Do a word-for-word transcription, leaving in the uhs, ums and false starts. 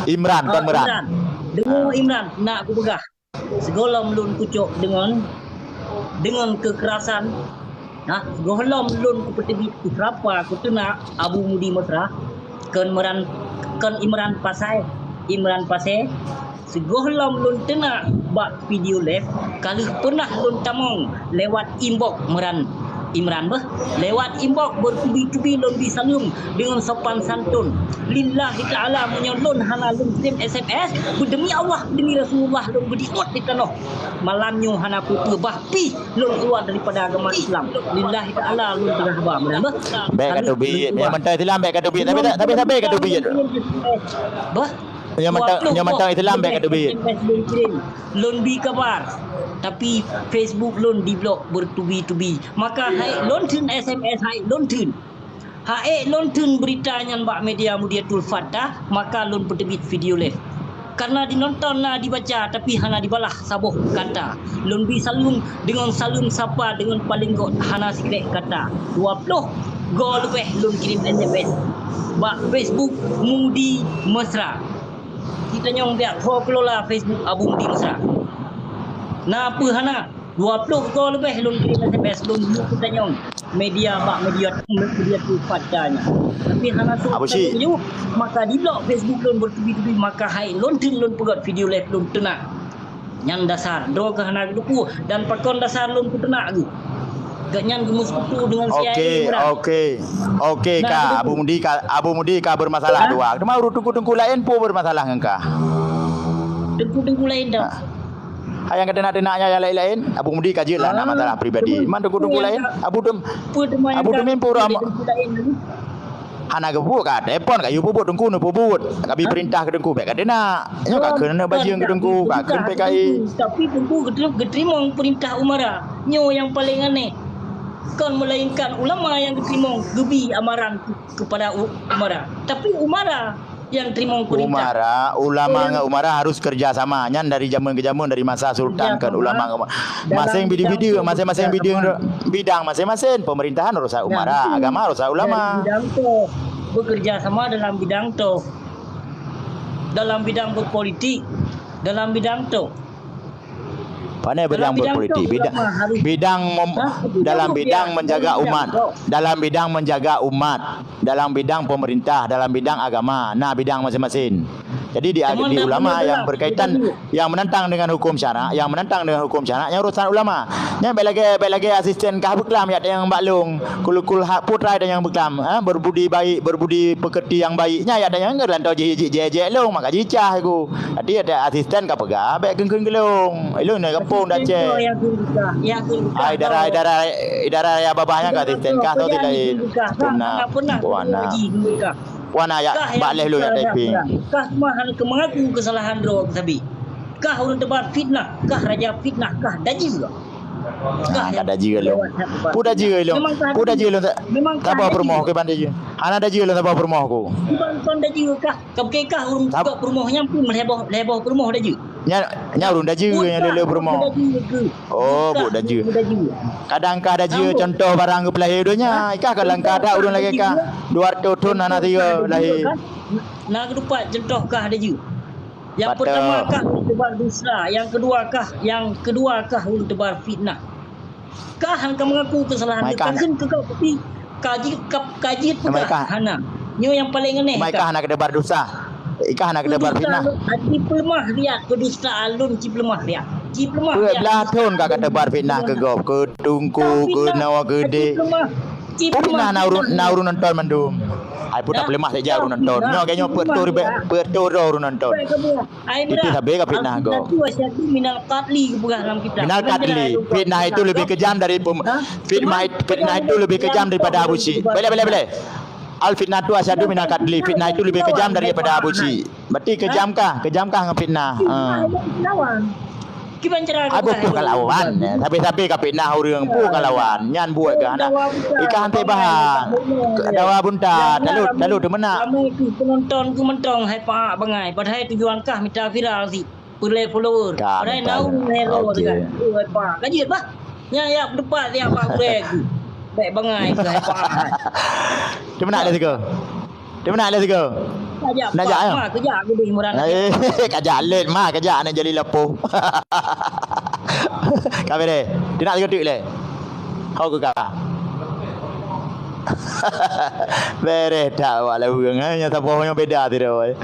Imran, kon Imran. Deungoe Imran, nak kupeugah. Sigohlom lôn kucok deungon, deungon keukerasan. Nah, sigohlom lôn kupeuteubiet, kuseurapa, kuteunak Abu Mudi Mesra, kon Imran, kon Imran Pasai, Imran Pasai. Sigohlom lôn teunak bak video live, ka lheueh peunah lôn tamong lewat inbox Imran, Imran beuh. Lewat inbox beutubi-tubi lôn bi saleuem deungon sopan santun. Lillahi ta'ala, meunyoe lôn hana lôn kirim S M S, beudemi Allah, beudemi Rasulullah, lôn geudiot di tanoh. Malam nyoe hana peue-peue, bah pih lôn keuluwa daripada agama Islam. Lillahi ta'ala, lôn peugah haba meunan beuh. Bèk ka teubiet. Nyang mantong Islam bèk ka teubiet. Tapi, tapi, tapi ka teubiet. Beuh? Nyang mantong, nyang mantong Islam bèk ka teubiet. S M S lôn kirim. Lôn bi kabar. Tapi Facebook lôn diblok beutubi-tubi. Maka hai lôn theun S M S, hai lôn theun. Ha'ék lôn theun beurita nyan bak media Mudiatul Fatah, maka lôn peuteubiet video lé. Kareuna jinonton na jibaca, tapi hana jibalah saboh kata. Lôn bi saleuem deungon saleuem sapa deungon paleng göt hana sikrék kata. Dua ploh goe leubeh lôn kirim S M S bak Facebook Mudi Mesra. Geutanyoe biak ho kelola Facebook Abu Mudi Mesra. Na peue hana? Dua ploh goe leubeh lôn kirim S M S lôn yue geutanyoe. Media bak media, media tu pada nyan. Tapi hana soe Abu Syik. Lôn yue, maka diblok Facebook lôn beutubi-tubi, maka hai lôn theun lôn peugöt video live lôn teunak. Nyan dasar, droe keuh hana geuteupeue dan pakon dasar lôn peuteunak geuh. Gobnyan geumeuseukeutu deungon C I A. Oke, oke. Oke, nah, ka, Abu Mudi ka, Abu Mudi ka bermasalah dua. Teuma ureueng teungku-teungku laén peue bermasalah ngon ka? Teungku-teungku laén dah. Ha. Hai nyang ka teunak-teunak nyan nyang laén-laén, Abu Mudi ka jeuet lah na masalah pribadi. Man teungku-teungku laén, Abu Tem-, Abu Temin pura hana geubuet ka, telepon ka yue peubuet teungku neupeubuet. Ka bi perintah keu teungku bèk ka teunak. Nyoe ka kheun aneuk bajeueng keu teungku, ka kheun P K I. Tapi teungku geuteu-, geuteurimong perintah umara. Nyoe nyang paleng aneh. Kon melainkan ulama nyang geuteurimong geubi amaran kepada u-, umara. Tapi umara nyang teurimong perintah. Umara, ulama ngon umara harus kerja sama. Nyan dari jameun ke jameun, dari masa sultan kan ulama ngon umara. Masing bidang-bidang, masing-masing bidang, bidang masing-masing. Pemerintahan urusan umara, agama urusan ulama. Dalam bidang toh, bekerja sama dalam bidang toh. Dalam bidang berpolitik, dalam bidang toh. Pane bidang berpolitik, bidang, bidang mem-, dalam bidang menjaga umat, dalam bidang menjaga umat, dalam bidang pemerintah, dalam bidang agama, na bidang masing-masing. Jadi di, di ulama yang berkaitan, yang menentang dengan hukum syarak, yang menentang dengan hukum syarak, nyan urusan ulama. Nyan bèk lagèe, bèk lagèe asisten kah beuklam, yak tanyong bak lôn, kulukul hak putra tanyong beuklam, ha, berbudi baik, berbudi pekerti yang baik. Nyan yak tanyong lantau jih, jih, jih, jih lôn, maka jicah aku. Jadi ada asisten ka peugah, bèk kheun-kheun keu lôn. Ilôn na gampông dah cek. Ai idara, idara, idara ya babah nyan ka asisten kah atau tidak? Pernah, pernah. Wana ya bak leh lôn ya typing. Kah cuma hana mengaku kesalahan droe sabe. Kah ureueng tebar fitnah, kah raja fitnah, kah dajeue. Nah, ka dajeue lôn. Pu dajeue lôn. Pu dajeue lôn. Saboh peurumoh ke ban dajeue. Hana dajeue lôn saboh peurumoh ku. Bukan, bukan dajeue kah? Ka bukeh kah ureueng tukok peurumoh nyan pun lhèe boh, lhèe boh peurumoh dajeue. Nya, nya ureueng dajeue nyang le-le peurumoh. Oh, buet dajeue. Kadang kah dajeue contoh barang geupeulahé donya. Ikah ka langkah dak ureueng lagèe kah. Dua ratus thon hana tiga lahé. Na geutupat contoh kah dajeue. Yang pertama kah ureueng tebar dusa, yang kedua kah, yang kedua kah ureueng tebar fitnah. Kah han ka mengaku kesalahan. Mai kah takheun keu kau, tapi ka ji-, ka, ka jeuet peugah hana. Nyoe nyang paleng aneh. Mai kah hana keudeubar dusa. Ikah hana keudeubar fitnah. Cipeuleumah riak, keudustaan lôn cipeuleumah riak. Cipeuleumah riak. Peuet blah thon ka kateubar fitnah keu gob, keu teungku, keu noe, keu dek. Cipeuleumah. Cipeuleumah. Fitnah na ureueng, na ureueng nonton mandum. Ai putak peuleumah saja ureueng nonton. Nyoe kayaknya peuet toh ribet, peuet toh droe ureueng nonton. Itu sabe ka fitnah gob. Al-fitnatu asyaddu minal qatli geupeugah lam kitab. Minal qatli. Fitnah itu lebih kejam dari pem-, fitnah it-, fitnah itu lebih kejam daripada Abu Syik. Boleh, boleh, boleh. Al-fitnatu asyaddu minal qatli. Fitnah itu lebih kejam daripada Abu Syik. Berarti kejamkah? Kejamkah ngon fitnah? Ha. Kiban cara. Abu pun kalawan. Sabe-sabe ka fitnah ureueng pun kalawan. Nyan buet kah hana. Ikah hante bahang. Dawa bunta, lalu, lalu teumeunak. Ramai tu penonton ku mentong hai paak bangai. Padahai tujuan kah mita viral si. Peureulèe follower. Padahai naung hero dengan. Oh, hai paak. Ka jeuet bah. Nya ya depan dia bak gurèe ku. Bèk bangai ke hai paak. Teumeunak lé sigoe. Di mana lé sigoe? Nak jak, ya? Ma, kejak aku di murah. Eh, kejak lé, ma, kejak aneuk jadi lepoh. Ka bereh. Di nak sigoe tu lé. Hau ke ka? Bereh tak awak lagu ngai, nyata boh nyang beda tu dah.